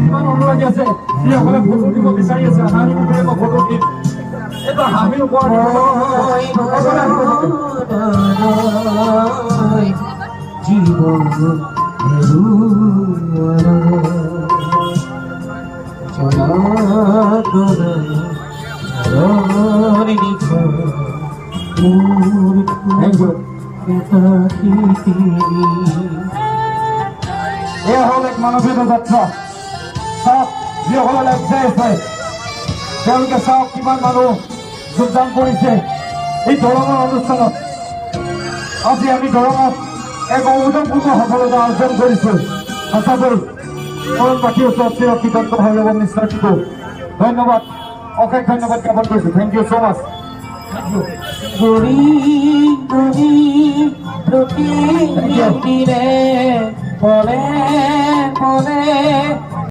যিমান অনুৰাগী আছে, যিসকলে ফটো দিব বিচাৰি আছে, হাঁহি মুখেৰে মই ফটো দিম, এইটো হাঁহিৰ ওপৰত সকলোৱে আহিব লাগে। জীৱন হেৰুৱাৰ জ্বলা নিশা মোৰ Thank you. পৃথিৱী। এয়া হ'ল এক মানৱীয় যাত্ৰা। চাওক, যিসকলে লাইভ চাই আছে, তেওঁলোকে চাওক কিমান মানুহ যোগদান কৰিছে এই দৰঙৰ অনুষ্ঠানত। আজি আমি দৰঙত এক অভূতপূৰ্ব সফলতা অৰ্জন কৰিছোঁ। সঁচাকৈ দৰংবাসীৰ ওচৰত চিৰকৃতজ্ঞ হৈ ৰ'ব নিশ্চয়। ধন্যবাদ, অশেষ ধন্যবাদ জ্ঞাপন কৰিছোঁ। Thank you so much. গৰি গৰি প্ৰতিদিনে পলে পলে।